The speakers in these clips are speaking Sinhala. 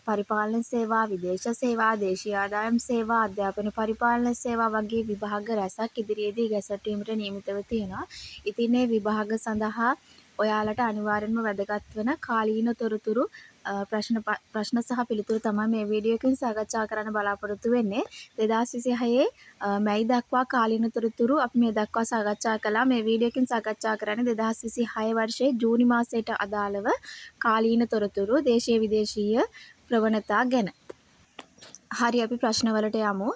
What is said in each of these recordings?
පරිපාලන සේවා, විදේශ සේවා, දේශීය ආදායම් සේවා, අධ්‍යාපන පරිපාලන සේවා වගේ විභාග රැසක් ඉදිරියේදී ගැසට් වීමට නියමිතව තියෙනවා. ඉතින් මේ විභාග සඳහා ඔයාලට අනිවාර්යෙන්ම වැදගත් වන කාලීන තොරතුරු ප්‍රශ්න සහ පිළිතුරු තමයි මේ වීඩියෝ එකෙන් සාකච්ඡා කරන්න බලාපොරොත්තු වෙන්නේ. 2026 මැයි දක්වා කාලීන තොරතුරු අපි මේ දක්වා සාකච්ඡා කළා. මේ වීඩියෝ එකෙන් සාකච්ඡා කරන්නේ 2026 වර්ෂයේ ජූනි මාසයට අදාළව කාලීන තොරතුරු, දේශීය විදේශීය ප්‍රවණතා ගැන. හරි, අපි ප්‍රශ්නවලට යමු.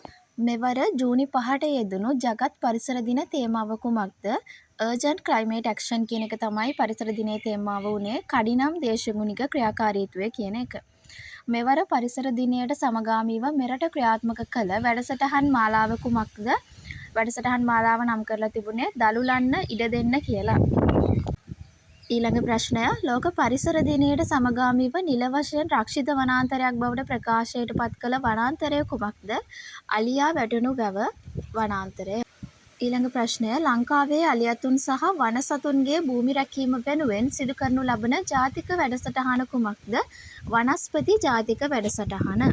මෙවර ජූනි 5ට යෙදුණු ජගත් පරිසර දින තේමාව කුමක්ද? අර්ජන්ට් ක්ලයිමේට් ඇක්ෂන් කියන එක තමයි පරිසර දිනයේ තේමාව වුණේ. කඩිනම් දේශගුණික ක්‍රියාකාරීත්වය කියන එක. මෙවර පරිසර දිනයට සමගාමීව මෙරට ක්‍රියාත්මක කළ වැඩසටහන් මාලාව කුමක්ද? වැඩසටහන් මාලාව නම් කරලා තිබුණේ දළුලන්න ඉඩ දෙන්න කියලා. ඊළඟ ප්‍රශ්නය, ලෝක පරිසර දිනයට සමගාමීව නිල වශයෙන් රක්ෂිත වනාන්තරයක් බවට ප්‍රකාශයට පත් කළ වනාන්තරය කුමක්ද? අලියා වැටුණු වැව වනාන්තරය. ඊළඟ ප්‍රශ්නය, ලංකාවේ අලි අතුන් සහ වන සතුන්ගේ භූමි රැකීම වෙනුවෙන් සිදු කරනු ලබන ජාතික වැඩසටහන කුමක්ද? වනස්පති ජාතික වැඩසටහන.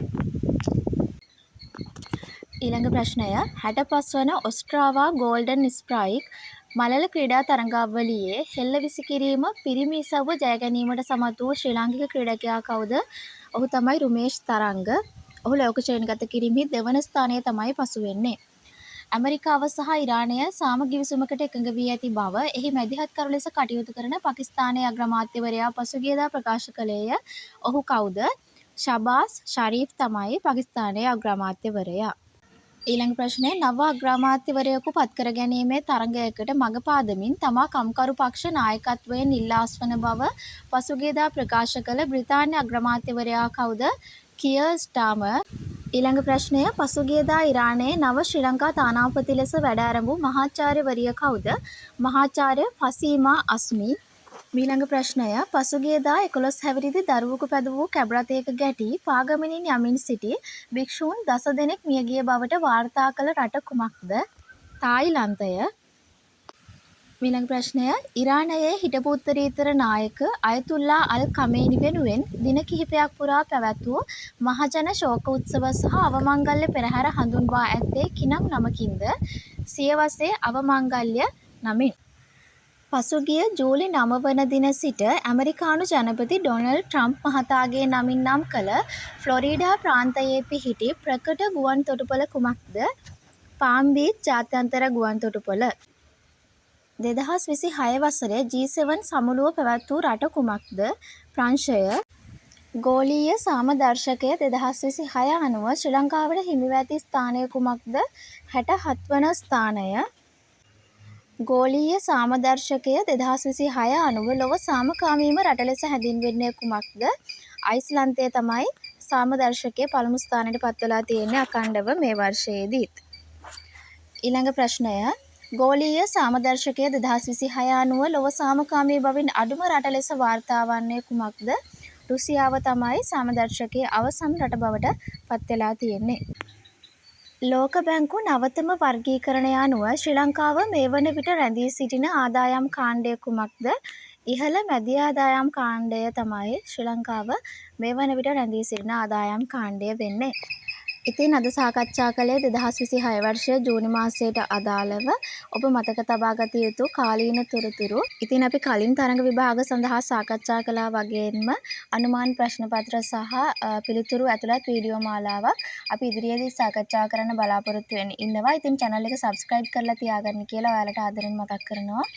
ඊළඟ ප්‍රශ්නය, 65 වන ඔස්ට්‍රාවා ගෝල්ඩන් ස්පයික් මලල ක්‍රීඩා තරඟාවලියේ හෙල්ල විසිකිරීම පිරිමි ඉසව්ව ජය ගැනීමට සමත් වූ ශ්‍රී ලාංකික ක්‍රීඩකයා කවුද? ඔහු තමයි රුමේෂ් තරංග. ඔහු ලෝක ශ්‍රේණිගත කිරීමෙහි දෙවන ස්ථානය තමයි පසු වෙන්නේ. ඇමරිකාව සහ ඉරානය සාම ගිවිසුමකට එකඟ වී ඇති බව එහි මැදිහත්කරු ලෙස කටයුතු කරන පාකිස්තානයේ අග්‍රාමාත්‍යවරයා පසුගියදා ප්‍රකාශ කළේය. ඔහු කවුද? ෂබාස් ෂරීෆ් තමයි පාකිස්තානයේ අග්‍රාමාත්‍යවරයා. ඊළඟ ප්‍රශ්නය, නව අග්‍රාමාත්‍යවරයෙකු පත්කර ගැනීමේ තරඟයකට මඟ පාදමින් තමා කම්කරු පක්ෂ නායකත්වයෙන් ඉල්ලා අස්වන බව පසුගියදා ප්‍රකාශ කළ බ්‍රිතාන්‍ය අග්‍රාමාත්‍යවරයා කවුද? කියර් ස්ටාමර්. ඊළඟ ප්‍රශ්නය, පසුගියදා ඉරානයේ නව ශ්‍රී ලංකා තානාපති ලෙස වැඩ ඇරඹූ මහාචාර්යවරිය කවුද? මහාචාර්ය ෆසීමා අස්මි. මීළඟ ප්‍රශ්නය, පසුගියදා 11 හැවිරිදි දරුවෙකු පැද වූ කැබ් රථයක ගැටී පාගමනින් යමින් සිටි භික්ෂූන් දස දෙනෙක් මියගිය බවට වාර්තා කළ රට කුමක්ද? තායිලන්තය. මීළඟ ප්‍රශ්නය, ඉරානයේ හිටපු උත්තරීතර නායක අයතුල්ලා අල් කමේනි වෙනුවෙන් දින කිහිපයක් පුරා පැවැත් වූ මහජන ශෝක උත්සව සහ අවමංගල්‍ය පෙරහැර හඳුන්වා ඇත්තේ කිනම් නමකින්ද? සියවසේ අවමංගල්‍ය නමින්. පසුගිය ජූලි 9 වන දින සිට ඇමරිකානු ජනපති ඩොනල්ඩ් ට්‍රම්ප් මහතාගේ නමින් නම් කළ ෆ්ලොරිඩා ප්‍රාන්තයේ පිහිටි ප්‍රකට ගුවන් තොටුපළ කුමක්ද? පාම් බීච් ජාත්‍යන්තර ගුවන් තොටුපළ. 2026 වසරේ G7 සමුළුව පැවැත් වූ රට කුමක්ද? ප්‍රංශය. ගෝලීය සාමදර්ශකය 2026 අනුව ශ්‍රී ලංකාවට හිමිව ඇති ස්ථානය කුමක්ද? 67 වන ස්ථානය. ගෝලීය සාමදර්ශකය 2026 අනුව ලොව සාමකාමීම රට ලෙස හැඳින්වෙන්නේ කුමක්ද? අයිස්ලන්තය තමයි සාමදර්ශකයේ පළමු ස්ථානයට පත් වෙලා තියෙන්නේ අඛණ්ඩව මේ වර්ෂයේදීත්. ඊළඟ ප්‍රශ්නය, ගෝලීය සාමදර්ශකය 2026 අනුව ලොව සාමකාමී බවින් අඩුම රට ලෙස වාර්තා වන්නේ කුමක්ද? රුසියාව තමයි සාමදර්ශකයේ අවසන් රට බවට පත් වෙලා තියෙන්නේ. ලෝක බැංකු නවතම වර්ගීකරණය අනුව ශ්‍රී ලංකාව මේ වන විට රැඳී සිටින ආදායම් කාණ්ඩය කුමක්ද? ඉහළ මැදි ආදායම් කාණ්ඩය තමයි ශ්‍රී ලංකාව මේ වන විට රැඳී සිටින ආදායම් කාණ්ඩය වෙන්නේ. ඉතින් අද සාකච්ඡා කළේ 2026 වර්ෂයේ ජූනි මාසයට අදාළව ඔබ මතක තබා ගත යුතු කාලීන තොරතුරු. ඉතින් අපි කලින් තරඟ විභාග සඳහා සාකච්ඡා කළා වගේම අනුමාන ප්‍රශ්න පත්‍ර සහ පිළිතුරු ඇතුළත් වීඩියෝ මාලාවක් අපි ඉදිරියේදී සාකච්ඡා කරන්න බලාපොරොත්තු වෙන්න ඉන්නවා. ඉතින් චැනල් එක සබ්ස්ක්‍රයිබ් කරලා තියාගන්න කියලා ඔයාලට ආදරෙන් මතක් කරනවා.